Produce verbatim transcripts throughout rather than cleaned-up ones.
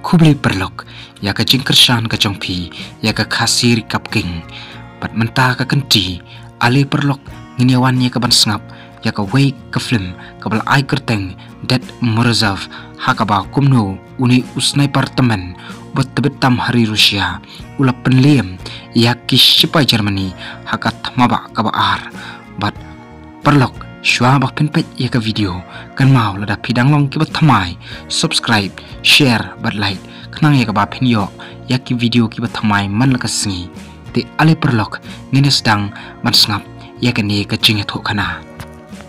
Khublei paralok ïa ka jingkyrshan ka jong phi ïa ka Khasi Recap King. Bad mynta ka kynti, ale paralok, ngin ïa wan ïa ka ban sngap ïa kawei ka film kaba la ai kyrteng Dead Morozov, ha kaba kumno une u sniper tymmen uba tbit tam ha ri Russia u la pynliem ïa ki shipai Germany ha ka thma bah kaba ar. Bad paralok, shuwa ba phin peit ïa ka video, kynmaw lada phi dang long kiba thymmai, subscribe, share bad like, khnang ïa kaba phin ïoh ïa ki video kiba thymmai man la ka sngi. Te ale paralok, ngin ïa sdang ban sngap ïa kane ka jingïathuhkhana.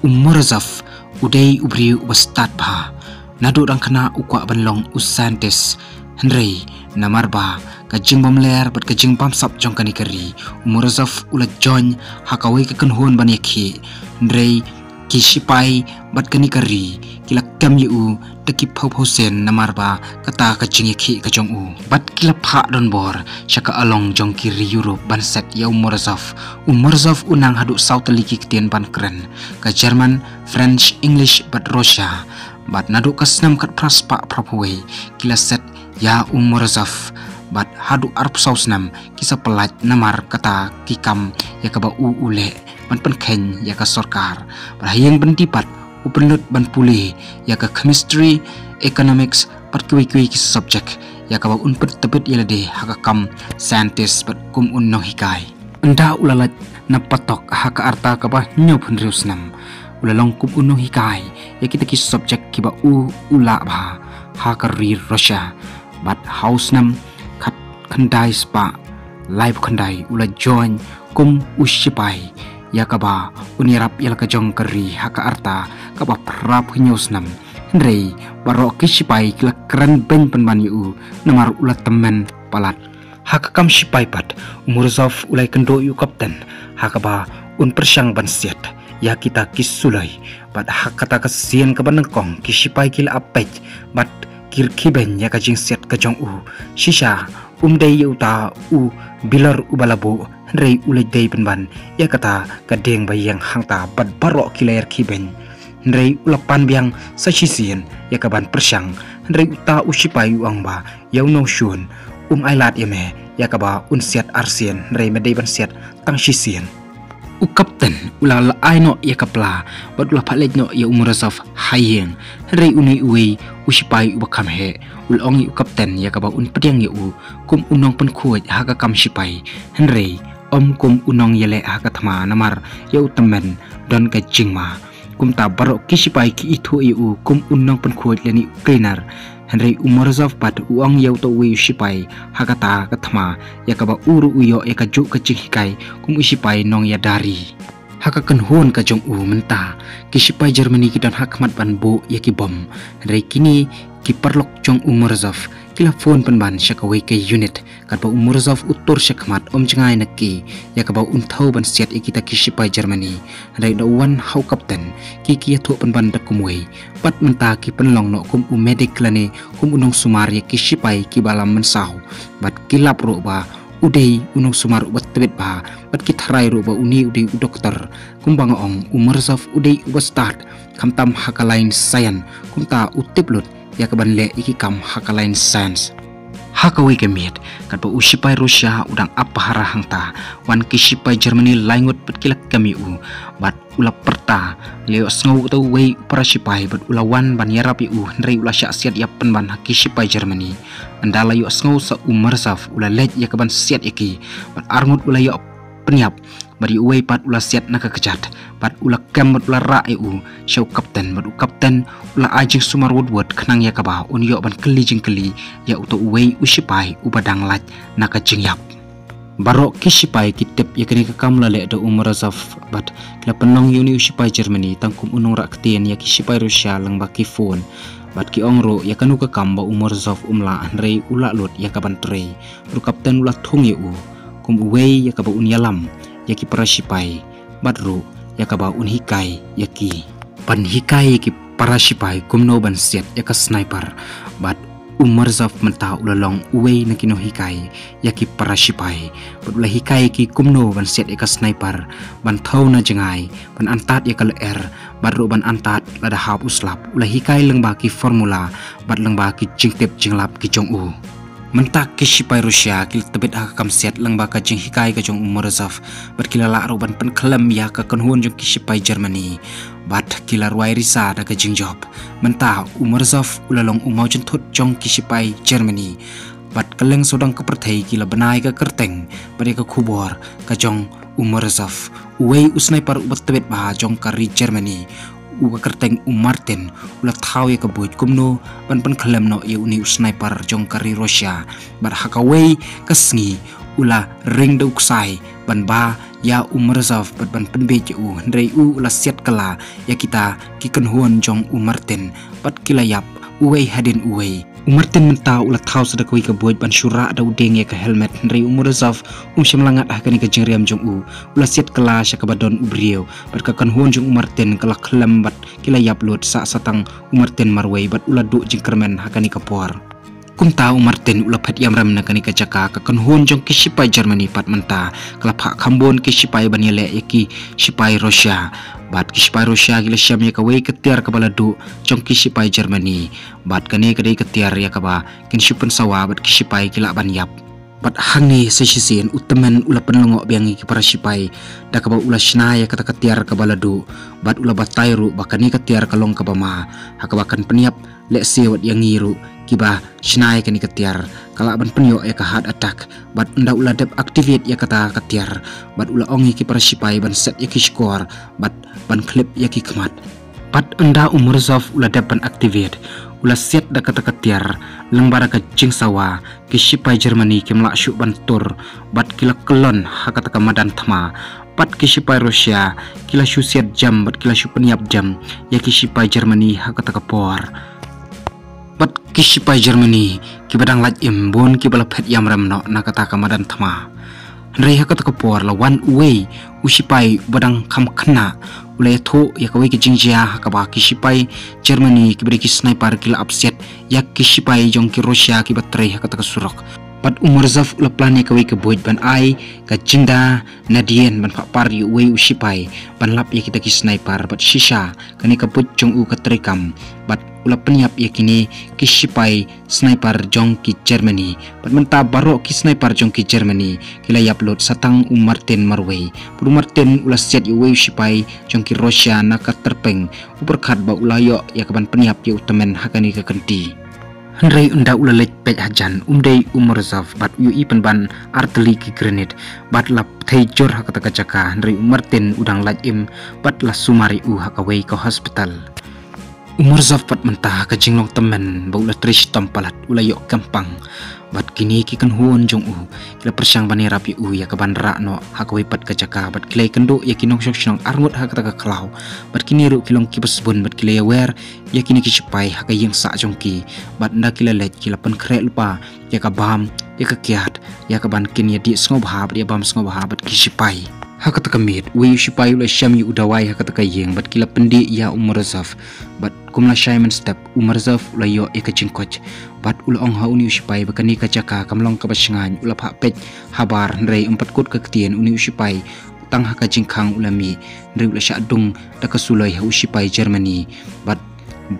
U Morozov u dei u briew uba stad bha. Naduh dang khynnah u kwah ban long u scientist. Hynrei namar ba ka jingbymler bad ka jingbamsap jong kane ka ri, u Morozov u la join ha kawei ka kynhun ban ïakhih. Hynrei ki shipai bad kane ka ri ki la kem ïa u da ki phew phew sien namar ba kata ka jingïakhih ka jong u. Bad ki la phah donbor sha ka along jong ki ri Europe ban set ïa u Morozov. U Morozov u nang haduh saw tylli ki ktien ban kren, ka German, French, English bad Russia. Bad naduh ka snem khatphra spah phra phew wei ki la set ïa u Morozov. Bad haduh arphew saw snem ki sa pyllait namar kata ki kam ïa kaba u u leh ban pynkheiñ ïa ka sorkar. Bad ha ïing byndi pat u pynlut ban pule ïa ka chemistry, economics bad kiwei kiwei ki subject ïa kaba un pyntbit ïa lade ha ka kam scientist bad kum u nonghikai. Ynda u la lait na patok ha ka rta kaba hynñiewphew hynriew snem, u la long kum u nonghikai ïa kita ki subject kiba u u lah bha ha ka ri Russia. Bad ha u snem khatkhyndai spah laiphew khyndai u la join kum u shipai ïa kaba un ïarap ïa la ka jong ka ri ha ka rta kaba phraphew hynñiew snem. Hynrei baroh ki shipai ki la kren beiñ pynban ïa u namar u la tymmen palat. Ha ka kam shipai pat, u Morozov u la ïakynduh ïa u kapten ha kaba un pyrshang ban siat ïa kita ki suloi. Bad ha kata ka sien kaba nyngkong ki shipai ki la ap peit bad ki rkhie beiñ ïa ka jingsiat ka jong u. Shisha um dei ïa uta u bilor uba la buh, hynrei u leit dei pynban ïa kata ka dieng ba ïeng hangta bad baroh ki la ïarkhie beiñ. Hynrei u la pan biang sa shisien ïa ka ban pyrshang. Hynrei uta u shipai u ong ba, ïa u nongshun, um ailad ïa me ïa kaba un siat arsien, hynrei me dei ban siat tang shisien. U kapten u la, la ai noh ïa ka pla bad u la phah leit noh ïa u Morozov ha ïing. Hynrei une uwei u shipai uba kham heh u la ong ïa u kapten ïa kaba un pdiang ïa u kum u nongpynkhuid ha ka kam shipai, hynrei ym kum u nongïaleh ha ka thma namar ïa u tymmen don ka jingma. Kumta baroh ki shipai ki ithuh ïa u kum u nongpynkhuid lane u cleaner. Hynrei u Morozov pat u ong ïa uta uwei u shipai ha kata ka thma ïa kaba u ruh u ïoh ïa kajuh ka jinghikai kum u shipai nongïada ri. Ha ka kynhun ka jong u mynta, ki shipai Germany ki don ha khmat ban buh ïa ki bom. Hynrei kine ki paralok jong u Morozov ki la phone pynban sha kawei ka unit. Katba u Morozov u tur sha khmat, um jngai na ki ïa kaba un thew ban siat ïa kita ki shipai Germany. Hynrei da u wan ha u kapten, ki ki ïathuh pynban da kumwei. Bad mynta ki pynlong noh kum u medic lane kum u nongsumar ïa ki shipai kiba la mynsaw. Bad ki lap ruh ba u dei u nongsumar uba tbit bha. Bad ki tharai ruh ba une u dei u doktor. Kumba nga ong, u Morozov u dei uba stad, khamtam ha ka lain science. Kumta u tip lut ïa ka ban leh ïa ki kam ha ka lain science. Ha kawei ka miet, katba u shipai Russia u dang ap pahara hangta, wan ki shipai Germany lai ngut bad ki la kem ïa u. Bad u la pyrta, la ïohsngew uta uwei u para shipai bad u la wan ban ïarap ïa u, hynrei u la shah siat ïap pynban ha ki shipai Germany. Ynda la ïohsngew sa u Morozov u la leit ïa ka ban siat ïa ki. Bad arngut u la ïoh pynïap. Bad ïa uwei pat u la siat na ka kjat. Bad u la kem bad u la rah ïa u sha u kapten, bad u kapten u la ai jingsumar wut wut khnang ïa kaba un ïoh ban kylli jingkylli ïa uta uwei u shipai uba dang lait na ka jingïap. Baroh ki shipai ki tip ïa kane ka kam la leh da u Morozov bad ki la pynlong ïa une u shipai Germany tang kum u nongrah ktien ïa ki shipai Russia lyngba ki phone. Bad ki ong ruh ïa kano ka kam ba u Morozov um lah, hynrei u lah lut ïa ka ban trei. Bad u kapten u la thung ïa u kum uwei ïa kaba un ïalam ïa ki para shipai, bad ruh ïa kaba un hikai ïa ki. Ban hikai ïa ki para shipai kumno ban siat ïa ka sniper. Bad U Morozov mynta u la long uwei na ki nonghikai ïa ki para shipai, bad u la hikai ïa ki kumno ban siat ïa ka sniper, ban thew na jngai, ban antad ïa ka lyer, bad ruh ban antad lada hap u slap. U la hikai lyngba ki formula bad lyngba ki jingtip jinglap ki jong u. Mynta ki shipai Russia ki la tbit ha ka kam siat lyngba ka jinghikai ka jong u Morozov, bad ki la lah ruh ban pynkhlem ïa ka kynhun jong ki shipai Germany, bad ki la rwai risa da ka jingjop. Mynta u Morozov u la long u mawjynthut jong ki shipai Germany, bad kylleng sawdong ka pyrthei ki la bna ïa ka kyrteng bad ïa ka khubor ka jong u Morozov, uwei u sniper uba tbit bha jong ka ri Germany. U ba kyrteng u Martin u la thaw ïa ka buit kumno ban pynkhlem noh ïa une u sniper jong ka ri Russia. Bad ha kawei ka sngi u la ring da u ksai ban ba ïa u Morozov bad ban pynbieit ïa u, hynrei u u la siat kylla ïa kita ki kynhun jong u Martin, bad ki la ïap uwei hadien uwei. U Martin mynta u la thaw sa da kawei ka buit ban shu rah da u dieng ïa ka helmet, hynrei u Morozov um shym la ngat ha kane ka jingriam jong u. U la siat kylla sha kaba don u briew, bad ka kynhun jong u Martin ka la khlem bad ki la ïap lut sah sa tang u Martin marwei, bad u la duh jingkyrmen ha kane ka por. Kumta u Martin u la phet ïamrem na kane ka jaka, ka kynhun jong ki shipai Germany pat mynta ka la phah kham bun ki shipai ban ïaleh ïa ki shipai Russia. Bad ki shipai Russia ki la shem ïa kawei ka tiar kaba la duh jong ki shipai Germany, bad kane ka dei ka tiar ïa kaba kin shu pynsawa bad ki shipai ki lah ban ïap. Bad hangne sa shisien u tymmen u la pynlyngngoh biang ïa ki para shipai, da kaba u la shna ïa kata ka tiar kaba la duh, bad u la batai ruh ba kane ka tiar ka long kaba ma, ha kaba kan pynïap lehse wat ïa ngi ruh kiba shna ïa kane ka tiar, ka lah ban pynïoh ïa ka heart attack. Bad ynda u la dep activate ïa kata ka tiar, bad u la ong ïa ki para shipai ban set ïa ki shkor, bad ban khlip ïa ki khmat. Bad ynda u Morozov u la dep ban activate, u la siat da kata ka tiar, lyngba da ka jingsawa, ki shipai Germany kim lah shuh ban tur, bad ki la kyllon ha kata ka madan thma. Bad ki shipai Russia ki la shu siat jam, bad ki la shu pynïap jam ïa ki shipai Germany ha kata ka por. Bad ki shipai Germany kiba dang lait im bun kiba la phet ïamrem noh na kata ka madan thma. Hynrei ha kata ka por la wan uwei u shipai uba dang kham khynnah, u la ïathuh ïa kawei ka jingjia ha kaba ki shipai Germany kiba dei ki sniper ki la ap siat ïa ki shipai jong ki Russia kiba trei ha kata ka surok. Bad u Morozov u la plan ïa kawei ka buit ban ai ka jinda nadien ban phah par ïa uwei u shipai ban lap ïa kita ki sniper, bad shisha kane ka buit jong u ka trei kam, bad u la pynïap ïa kine ki shipai sniper jong ki Germany. Bad mynta baroh ki sniper jong ki Germany ki la ïap lut, sa tang u Martin marwei. Bad u Martin u la siat ïa uwei u shipai jong ki Russia na ka tyrpeng, u pyrkhat ba u la ïoh ïa ka ban pynïap ïa u tymmen ha kane ka kynti. Hynrei ynda u la leit peit hajan, um dei u Morozov, bad u ïohi pynban artylli ki grenade, bad la pthei jur ha kata ka jaka, hynrei u Martin u dang lait im, bad la sumar ïa u ha kawei ka hospital. U Morozov pat mynta ha ka jinglong tymmen ba u la trei shitom palat, u la ïoh kempang. Bad kine ki kynhun jong u ki la pyrshang ban ïarap ïa u ïa ka ban rah noh ha kawei pat ka jaka, bad ki la ïakynduh ïa ki nongshong shnong arngut ha kata ka khlaw. Bad kine ruh ki long kiba sbun, bad ki la ïawer ïa kine ki shipai ha ka ïing sah jong ki. Bad ynda ki la leit ki la pynkhreh lypa ïa ka bam, ïa ka kiad, ïa ka ban kin ïa dih sngewbha bad ïa bam sngewbha bad ki shipai. Ha kata ka miet uwei u shipai u la shem ïa u dawai ha kata ka ïing, bad ki la pyndih ïa u Morozov. Bad kum la shai mynstep u Morozov u la ïoh ïa ka jingkoit, bad u la ong ha une u shipai ba kane ka jaka kam long kaba shngaiñ. U la phah peit habar, hynrei um pat kut ka ktien une u shipai, tang ha ka jingkhang u la mih, hynrei u la shah dung da ka suloi ha u shipai Germany. Bad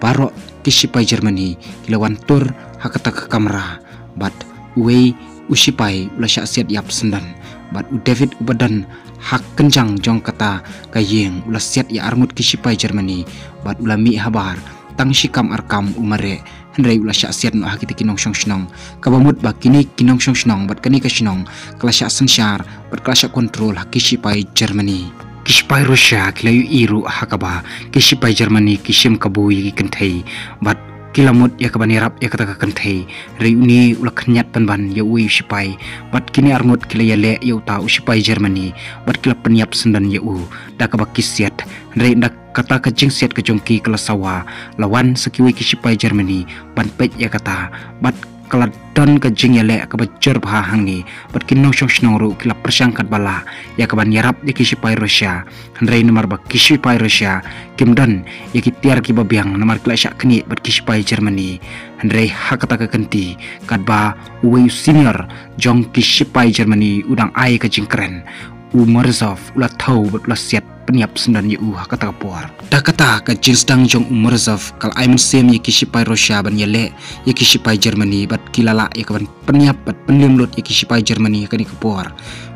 baroh ki shipai Germany ki la wan tur ha kata ka kamra, bad uwei u shipai u la shah siat ïap syndon. Bad u David uba don ha kynjang jong kata ka ïing u la siat ïa arngut ki shipai Germany, bad u la mih habar tang shi kam ar kam u mareh, hynrei u la shah siat noh ha kita ki nongshong shnong. Kaba mut ba kine ki nongshong shnong bad kane ka shnong ka la shah synshar bad ka la shah kontrol ha ki shipai Germany. Ki shipai Russia ki la ïohi ruh ha kaba ki shipai Germany ki shim kabu ïa ki kynthei, bad ki la mut ïa ka ban ïarap ïa kata ka kynthei. Hynrei une u la khynñiat pynban ïa uwei u shipai, bad kine arngut ki la ïaleh ïa uta u shipai Germany, bad ki la pynïap syndon ïa u da kaba ki siat. Hynrei ynda kata ka jingsiat ka jong ki ka la sawa, la wan sa kiwei ki shipai Germany ban peit ïa kata, bad ka la don ka jingïaleh kaba jur bha hangne. Bad ki nongshong shnong ruh ki la pyrshang katba lah ïa ka ban ïarap ïa ki shipai Russia, hynrei namar ba ki shipai Russia kim don ïa ki tiar kiba biang, namar ki la shah khnieh bad ki shipai Germany. Hynrei ha kata ka kynti, katba uwei u senior jong ki shipai Germany u dang ai ka jingkren, u Morozov u la thew bad u la siat pynïap syndon ïa u ha kata ka por. Da kata ka jingsdang jong u Morozov ka la ai mynsiem ïa ki shipai Russia ban ïaleh ïa ki shipai Germany bad ki la lah ïa ka ban pynïap bad pynliem lut ïa ki shipai Germany ha kane ka por.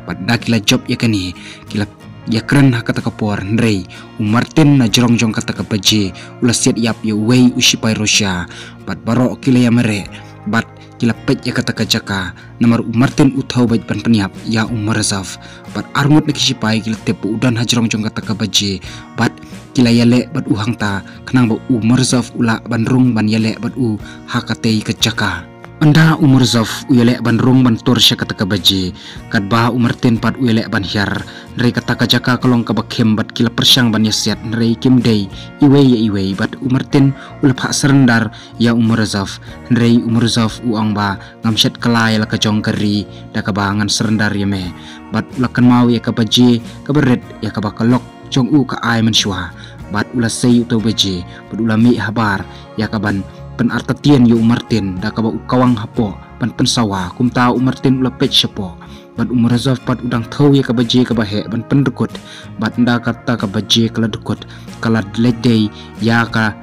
Bad da ki la jop ïa kane, ki la ïakren ha kata ka por, hynrei u Martin na jrong jong kata ka baje u la siat ïap ïa uwei u shipai Russia bad baroh ki la ïamareh bad ki la peit ïa kata ka jaka. Namar u Martin u thew beit ban pynïap ïa u Morozov bad arngut na ki shipai ki la tip ba u don ha jrong jong kata ka baje bad ki la ïaleh bad u hangta khnang ba u Morozov u lah ban rung ban ïaleh bad u ha katei ka jaka. Ynda u Morozov u ïaleh ban rung ban tur sha kata ka baje, katba u Martin pat u ïaleh ban hiar, hynrei kata ka jaka ka long kaba khim bad ki la pyrshang ban ïasiat, hynrei kim dei iwei ïa iwei bad u Martin u la phah surrender ïa u Morozov, hynrei u Morozov u ong ba ngam shet kylla ïa la ka jong ka ri da kaba ngan surrender ïa me. Bad u la kynmaw ïa ka baje kaba rit ïa kaba ka lok jong u ka ai mynshuwa. Bad u la sei uta u baje bad u la mih habar ïa ka ban pynartatien ïa u Martin da kaba u kawang hapoh ban pynsawa. Kumta u Martin u la peit shapoh bad u Morozov pat u dang thew ïa ka baje kaba heh ban pyndukut. Bad ynda kata ka baje ka la dukut, ka la leit dei ïa ka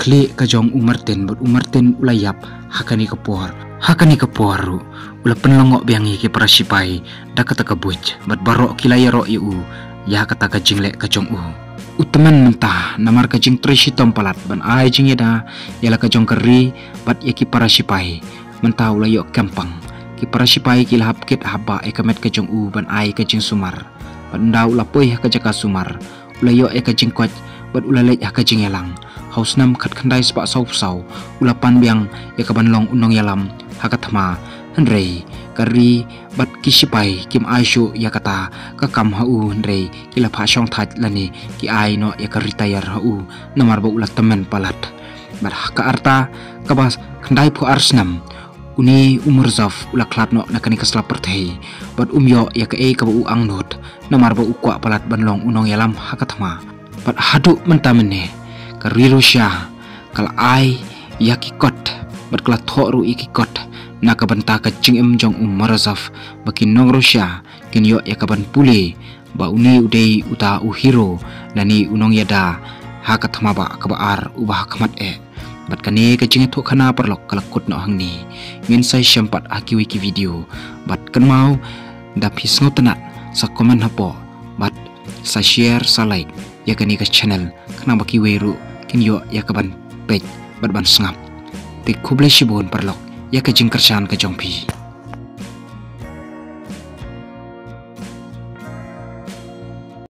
khlieh ka jong u Martin bad u Martin u la ïap ha kane ka por. Ha kane ka por ruh u la pynlyngngoh biang ïa ki para shipai da kata ka buit bad baroh ki la ïaroh ïa u ïa kata ka jingleh ka jong u. U tymmen mynta namar ka jingtrei shitom palat ban ai jingïada ïa la ka jong ka ri bad ïa ki para shipai. Mynta u la ïoh kempang. Ki para shipai ki la hap kit hap bah ïa ka met ka jong u ban ai ka jingsumar. Bad ynda u la poi ha ka jaka sumar, u la ïoh ïa ka jingkoit bad u la leit ha ka jingïalang. Ha u snem khatkhyndai spah sawphew saw u la pan biang ïa ka ban long u nongïalam ha ka thma. Hynrei ka ri bad ki shipai kim ai shuh ïa kata ka kam ha u, hynrei ki la phah shongthait lane ki ai noh ïa ka retire ha u namar ba u la tymmen palat. Bad ha ka rta kaba khyndaiphew ar snem, une u Morozov u la khlad noh na kane ka sla pyrthei bad um ïoh ïa kaei kaba u angnud namar ba u kwah palat ban long u nongïalam ha ka thma. Bad haduh mynta mynne ka ri Russia ka la ai ïa ki kot bad ka la thoh ruh ïa ki kot na ka bynta ka jingim jong u Morozov ba ki nong Russia kin ïoh ïa ka ban pule ba une u dei uta u hero lane u nongïada ha ka thma ba kaba ar uba ha khmat eh. Bad kane ka jingïathuhkhana paralok ka la kut noh hangne. Ngin sa ïashem pat ha kiwei ki video. Bad kynmaw da phi sngewtynnat sa comment hapoh bad sa share sa like ïa kane ka channel khnang ba kiwei ruh kin ïoh ïa ka ban peit bad ban sngap. Te khublei shibun paralok ïa ka jingkyrshan ka jong phi.